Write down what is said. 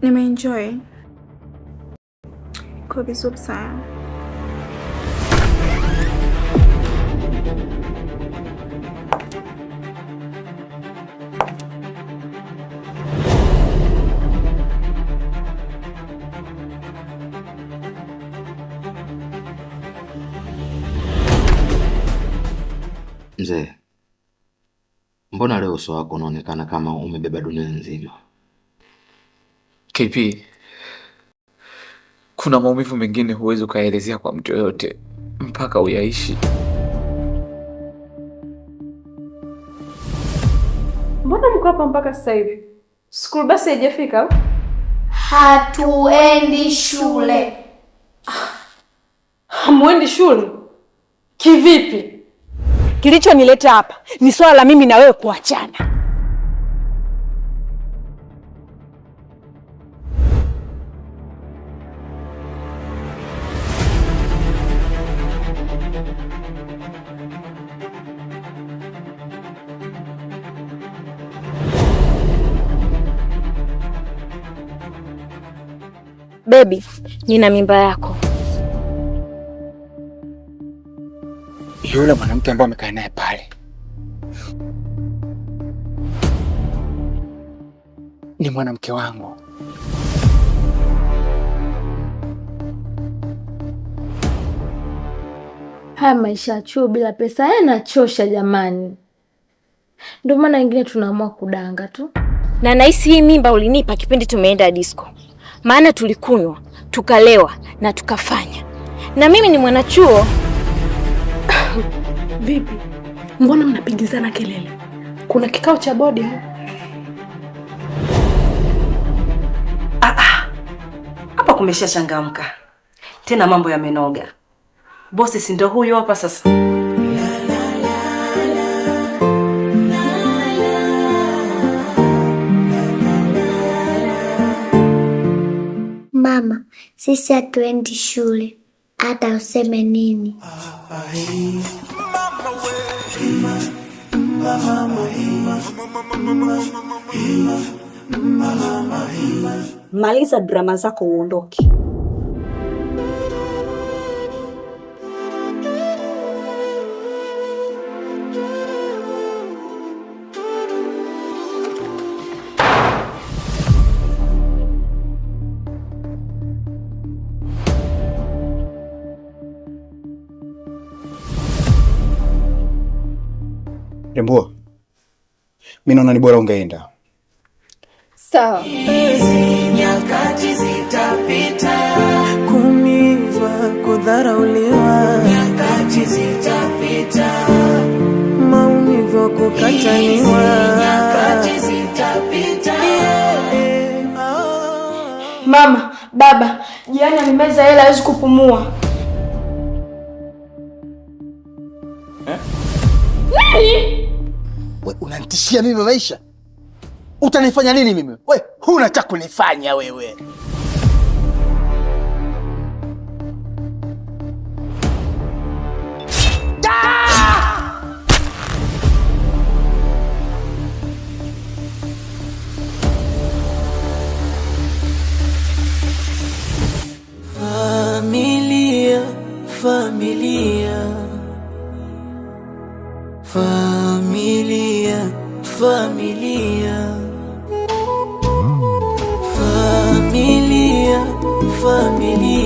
Nimeenjoy. Kwa vizuri sana. Mzee, mbona leo uso wako unaonekana kama umebeba dunia nzima? KP, kuna maumivu mengine huwezi ukaelezea kwa mtu yoyote mpaka uyaishi. Mbona mko hapa mpaka sasa hivi? School bus haijafika? Hatuendi shule. Hamuendi shule? Kivipi? Kilichonileta hapa ni swala la mimi na wewe kuachana. Baby, nina mimba yako. Yule mwanamke ambaye amekaa naye pale ni mwanamke wangu. Haya maisha ya chuo bila pesa yanachosha jamani. Ndio maana wengine tunaamua kudanga tu. Na nahisi hii mimba ulinipa kipindi tumeenda disco. Maana tulikunywa, tukalewa na tukafanya. Na mimi ni mwanachuo. Vipi? Mbona mnapigizana kelele? Kuna kikao cha bodi? Hapa kumeshachangamka. Tena mambo yamenoga. Bosi si ndio huyo hapa sasa? Mama, sisi hatuendi shule. Hata useme nini. Maliza drama zako uondoke. Rembo, mimi naona ni bora ungeenda. Sawa. Nyakati zitapita, kumizwa, kudharauliwa. Nyakati zitapita, maumivu kukataliwa. Nyakati zitapita. Mama, baba, jirani amemeza hela hawezi kupumua. Nini? We, unanitishia mimi maisha? Utanifanya nini mimi? We, huna cha kunifanya wewe. Familia, familia. Familia, familia. Familia, familia.